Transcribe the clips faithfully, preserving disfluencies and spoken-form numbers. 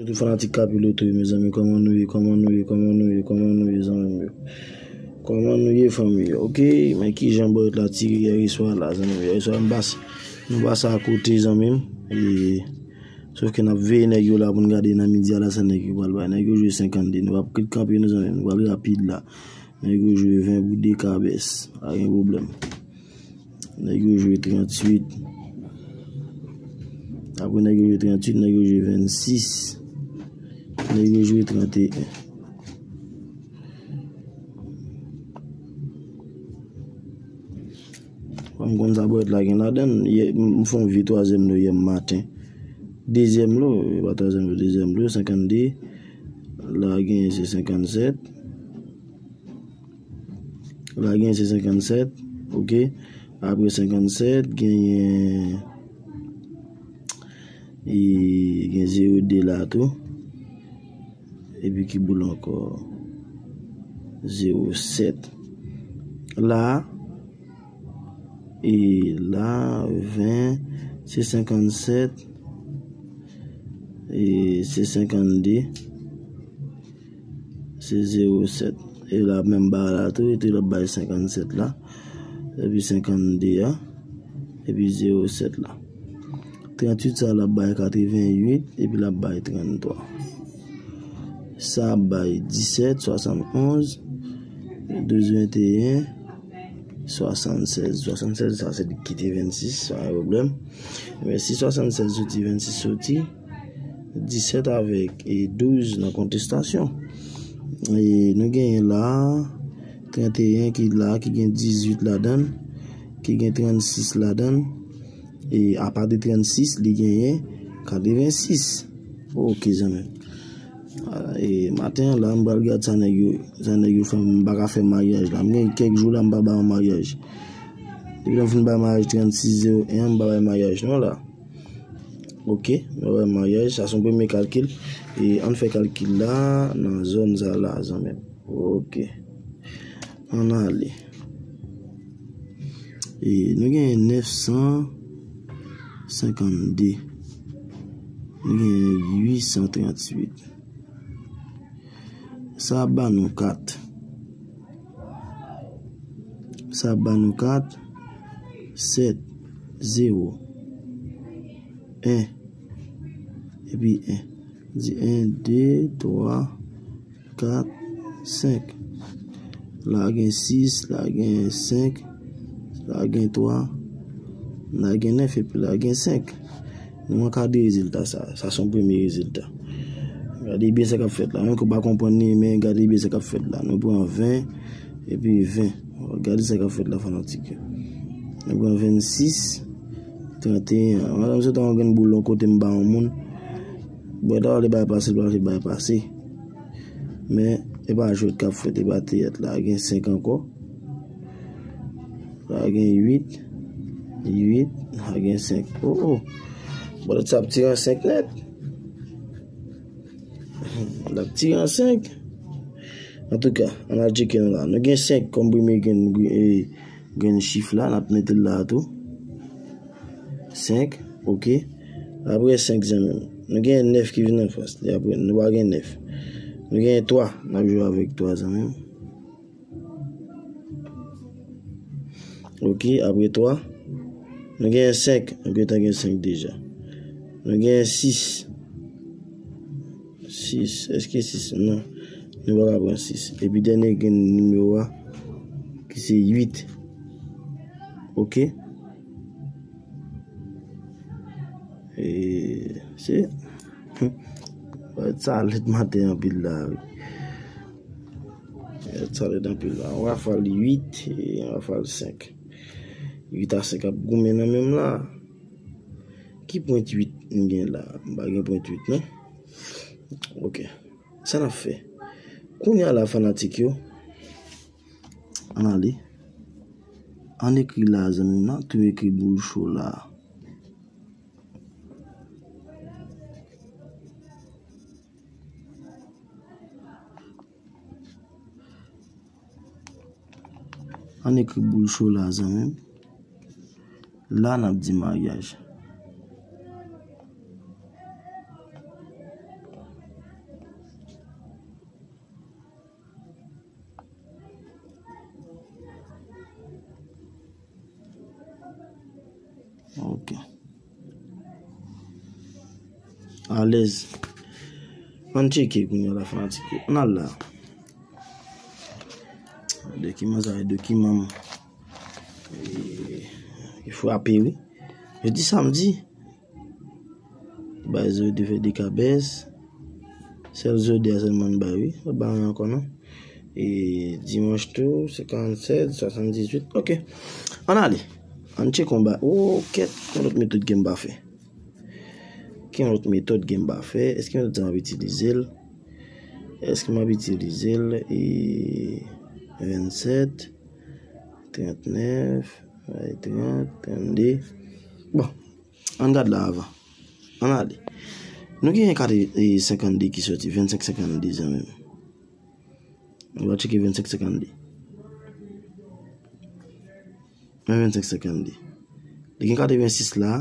Tout fanatik Kapiloto yo, mezanmi, kòman nou ye, kòman nou ye, kòman nou ye, kòman nou ye, zanmi m yo? Kòman nou ye, fanmi yo? Ok, men kijan bòt la tire yè swa la, zanmi m yo? Yè swa, m pase, nou pase akote, zanmi m. E, sof ke n ap veye nèg yo la pou n gade nan midi a la, sa nèg yo pral bay. Nèg yo jwe senkannde. Nou p ap kanpe, nou, zanmi m. Nou pral rapid la. Nèg yo jwe ven pou de kabès. Pa gen pwoblèm. Nèg yo jwe tranntuit. Apre nèg yo jwe tranntuit, nèg yo jwe vennsis. Nèg yo jwe tranteyen. Kòm m konn sa bwèt la gen ladan l, yè, m, m fè yon vye twazyèm lo yè maten. Dezyèm lo, e pa twazyèm lo, dezyèm lo, senkannde. La genyen se senkannsèt. La genyen se senkannsèt, ok. Apre senkannsèt, genyen, e, gen zewo de la tou. Epi ki boul ankò? Zewo sèt. La, e la, ven, se senkannsèt, e se senkannde, se zewo sèt. E la menm ba la tou, e tou l ap bay senkannsèt la, epi senkannde a, epi zewo sèt la. Tranntuit sa l ap bay katrevennuit, epi l ap bay tranntwa. Sa ap bay disèt, swasannonz, douz venteyen, swasannsèz. Swasannsèz, sa se li ki kite vennsis, sa pa gen pwoblèm. Men si swasannsèz soti, vennsis soti, disèt avèk, e, douz nan kontestasyon. E nou genyen la, tranteyen ki la, ki gen dizuit ladan l, ki gen trannsis ladan l. E apa de trannsis, li genyen katrevensis. Ok, zanmi. A, e maten an la, m pral gad sa nèg yo, sa nèg yo fè m, m pa ka fè maryaj la. M gen kèk jou la, m pa bay yon maryaj. Depi lè m fin bay maryaj trannsis zewo en an, m pa bay maryaj non la. Ok, m pa bay maryaj, sa se yon premye kalkil. E ann fè kalkil la nan zòn sa la, zanmi m. Ok. Ann ale. E nou genyen nèf san senkannde. Nou genyen uit san tranntuit. Sa ap ba nou kat. Sa ap ba nou kat, sèt, zewo, en, epi en. Di en, de, twa, kat, senk. La gen sis, la gen senk, la gen twa, la gen nèf, epi la gen senk. Nou ankadre rezilta sa. Sa se yon premye rezilta. Gade byen sa k ap fèt la. Menm ke w pa konprann li, men gade byen sa k ap fèt la. Nou pran ven, epi ven. Gade sa k ap fèt la, fanatik yo. Nou pran vennsis, tranteyen. Madanm sot an yon grenn boul yon kote m ba yon moun. Bwè ta pale bay pase, pale bay pase. Men, e pa jwèt k ap fèt, e pa teyat la. Gen senk ankò. La gen uit, uit, la gen senk. Oh, oh. Bwèt sa ap tire an senk nèt. L ap tire an senk. Antouka, ann al tcheke nou la. Nou gen senk kòm premye grenn, e, grenn chif la, n ap mete l la tou. Senk, ok. Apre senk, zanmi m, nou gen nèf ki vin anfas li. Apre, nou pa gen nèf. Nou gen twa, n ap jwe avèk twa, zanmi m. Ok, apre twa, nou gen senk. Nou gentan gen senk deja. Nou gen sis. Sis. Èske sis? Non. Nou pa ka pran sis. Epi dènye gen nimewo a, ki se uit. Ok. E, se, sa lèd maten anpil la, wi. Sa lèd anpil la. Yon rafal uit, e yon rafal senk. Uit a senk ap goumen nan men m la. Ki pwent uit m gen la? M pa gen pwent uit, non. Ok. Sa n ap fè? Kounye a la, fanatik yo, ann ale. Ann ekri la, zanmi m, nan tou ekri boul cho la. Ann ekri boul cho la, zanmi m. La, n ap di maryaj. Alèz. Ann tcheke kounye a la, fanatik yo. Ann al la. Dokiman sa, e dokiman m. E, e frape, wi. Jodi samdi. Bay zodi fè dekabès. Sèl zodi a sèlman bay, wi. Pa bay ankò, non. E dimanch tou, se karannsèt, swasanndizuit. Ok. Ann ale. Ann tcheke yon ba. O, kèt, yon lòt metòd ke m pa fè. Ki yon lòt metòd ke m pa fè? Èske metòd sa m ap itilize l? Èske m ap itilize l? E vennsèt, trannèf, trant, trannde. Bon, ann gad la avan. Ann ale. Nou gen kat e senkannde ki soti, vennsenk senkannde, zanmi m. Nou va tcheke vennsenk senkannde. Men vennsenk senkannde. Li gen katrevensis la.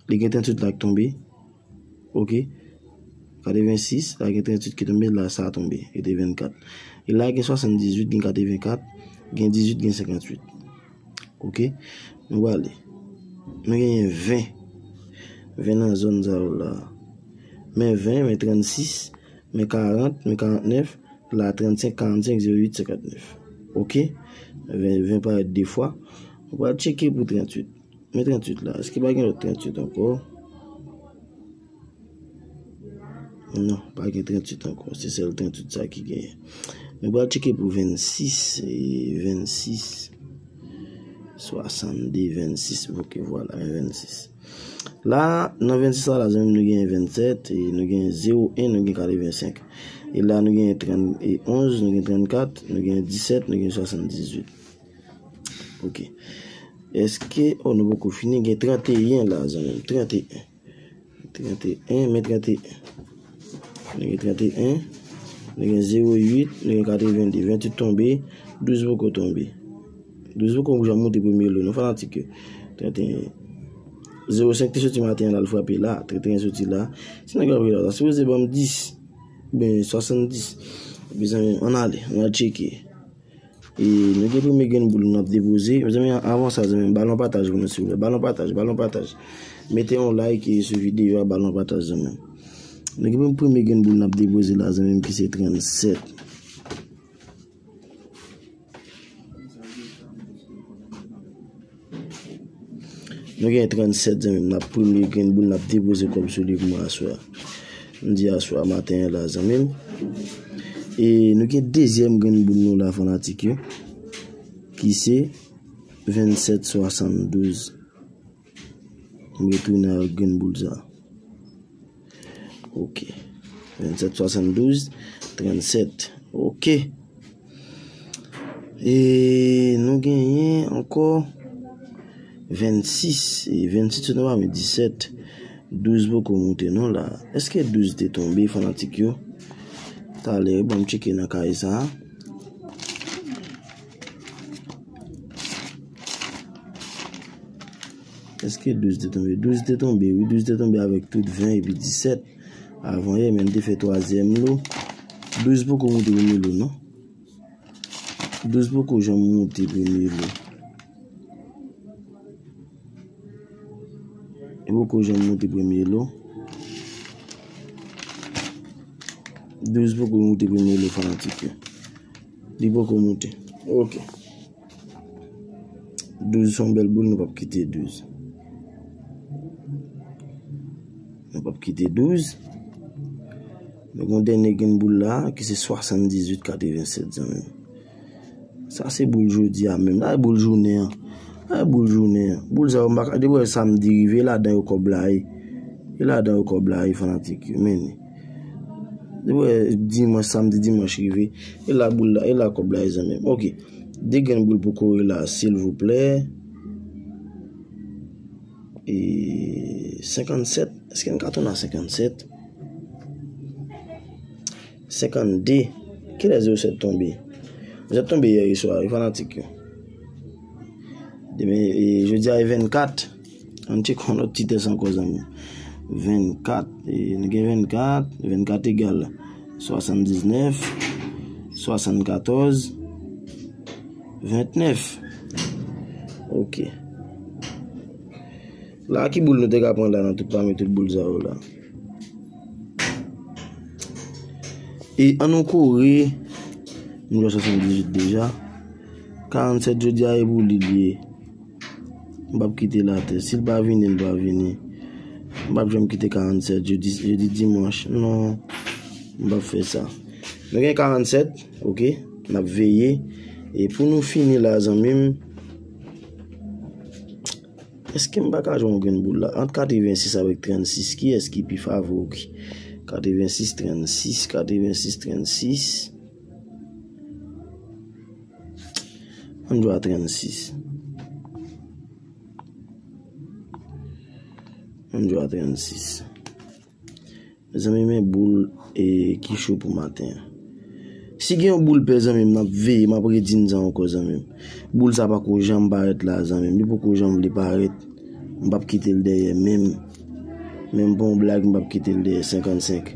Li gen tranntuit la k tonbe. Ok. Katrevensis, la gen tranntuit ki tonbe, la sa tonbe. Rete vennkat. E la gen swasanndizuit, gen katrevenkat, gen dizuit, gen senkantuit. Ok. Nou prale. Nou genyen ven. Ven nan zòn sa yo la. Men ven, men trannsis, men karant, men karantnèf, la trannsenk, karannsenk, zewo uit, senkantnèf. Ok? Ven, ven parèt de fwa. Nou pral tcheke pou tranntuit. Men tranntuit la. Èske pa gen lòt tranntuit ankò? Non, pa gen tranntuit ankò. Se sèl tranntuit sa ki genyen. Nou pral tcheke pou vennsis. E vennsis. Swasannde, vennsis. Ok, vwala, vennsis. La, nan vennsis la, la, zanmi m, nou gen vennsèt, e nou gen zewo en, nou gen katrevensenk. E la, nou gen trannonz, nou gen trannkat, nou gen disèt, nou gen swasanndizuit. Ok. Èske, oh, nou poko fini, gen tranteyen la, zanmi m, tranteyen. Tranteyen, men tranteyen. Nou gen tranteyen, nou gen zewo uit, nou gen katrevende. Venntuit tonbe, douz poko tonbe. Douz poko janm monte premye lo, non, fanatik yo. Tranteyen. Zewo senk te soti maten an, l al frape la. Tranteyen soti la. Si nèg yo ap rele la, sa sipoze ban m dis. Ben, swasanndis. Mezanmi, ann ale, ann al tcheke. E nou gen premye grenn boul nou ap depoze. Mezanmi, anvan sa, zanmi, balon pataj pou nou, silvouplè. Balon pataj, balon pataj. Mete yon like sou videyo a, balon pataj, zanmi. Nou gen premye grenn boul nou ap depoze la, zanmi, ki se trannsèt. Nou gen trannsèt, zanmi m. N ap premye grenn boul, n ap depoze kòb sou li pou mwen aswè a. M di aswè a maten an la, zanmi m. E nou gen dezyèm grenn boul nou la, fanatik yo, ki se vennsèt swasanndouz. M retounen ak grenn boul sa. Ok. Vennsèt swasanndouz, trannsèt. Ok. E nou genyen ankò vennsis. E vennsis soti nan disèt. Douz poko moute non la. Èske douz te tonbe, fanatik yo? Talè, ban m tcheke nan kay sa. Èske douz te tonbe? Douz te tonbe, wi. Douz te tonbe avèk tout ven epi disèt. Avan yè, men n te fè twazyèm lo. Douz poko moute premye lo, non. Douz poko janm moute premye lo. Li poko janm moute premye lo. Douz poko moute premye lo, fanatik yo. Li poko moute. Ok. Douz se yon bèl boul, nou p ap kite douz. Nou p ap kite douz. Nou gen yon dènye grenn boul la, ki se swasanndizuit katrevensèt, zanmi m. Sa se boul jodi a menm. Sa se boul jounen an. Sa se boul jounen an. Boul sa yo, m pa ka, depi w wè samdi rive, e ladan yo kòb la ye. E ladan yo kòb la ye, fanatik yo. Men, depi w wè dimanch, samdi, dimanch rive, e la boul la, e la kòb la ye, zanmi m. Ok. De grenn boul pou kore la, silvouplè. E senkannsèt. Èske n ka tounen a senkannsèt? Senkannde. Kilè zewo sèt tonbe? Zewo sèt tonbe yè swa, wi, fanatik yo. Demen, e, jodi a e vennkat. Ann tcheke yon lòt ti tès ankò, zanmi. Vennkat. E, nou gen vennkat. Vennkat egal swasanndiznèf, swasannkatòz, vennèf. Ok. La, ki boul nou te ka pran la nan tout pami tout boul sa yo la? E an nou kore, nou jwe swasanndizuit deja. Karannsèt jodi a e pou li l ye. M p ap kite l atè. Si l pa vini, l pa vini. M p ap janm kite karannsèt jodi, jodi dimanch. Non, m p ap fè sa. Nou gen karannsèt, oke? N ap veye. E pou nou fini la, zanmi m, èske m pa ka jwe yon grenn boul la? Ant katrevensis avèk trannsis, kiyès ki pi favori? Katrevensis, trannsis, katrevensis, trannsis. Ann jwe a trannsis. Ann jwe a trannsis. Mezanmi, men boul e ki cho pou maten an. Si gen yon boul pè, zanmi m, n ap veye, m ap redi n sa ankò, zanmi m. Boul sa pako janm parèt la, zanmi m. Li poko janm vle parèt. M p ap kite l dèyè menm. Menm pa yon blag, m p ap kite l dèyè. Senkannsenk.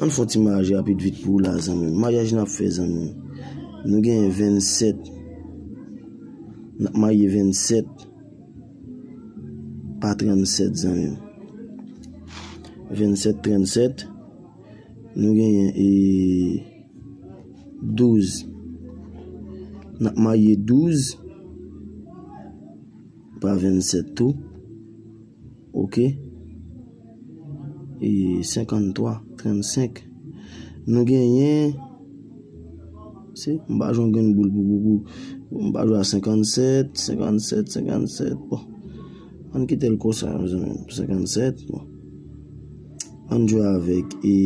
Ann fè yon ti maryaj rapid vit pou w la, zanmi m. Maryaj n ap fè, zanmi m. Nou genyen vennsèt. N ap marye vennsèt pa trannsèt, zanmi m. Vennsèt, trannsèt. Nou genyen e douz. N ap marye douz pa vennsèt tou. Oke. E senkanntwa, trannsenk. Nou genyen, se, m pa jwenn grenn boul pou, pou, pou, m pa jwe a senkannsèt, senkannsèt, senkannsèt. Bon. Ann kite l konsa, mezanmi. Senkannsèt, bon. Ann jwe avèk, e,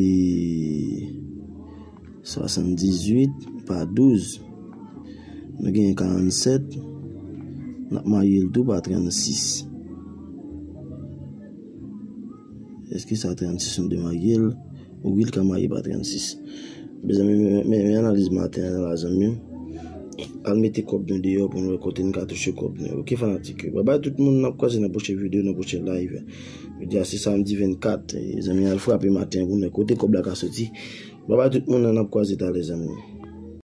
swasanndizuit pa douz. Nou genyen karannsèt. N ap marye l tou pa trannsis. Èske sa trannsis nou te marye l? Wi, l ka marye pa trannsis. Mezanmi, men, men, men analiz maten an la, zanmi m. Al mete kòb nou deyò pou n wè kote n ka touche kòb nou. Oke, fanatik yo. Babay tout moun, n ap kwaze nan pwochen videyo, nan pwochen live. Jodi a se samdi vennkat. E, zanmi, al frape maten an pou n wè kote kòb la ka soti. Babay tout moun, n ap kwaze talè, zanmi.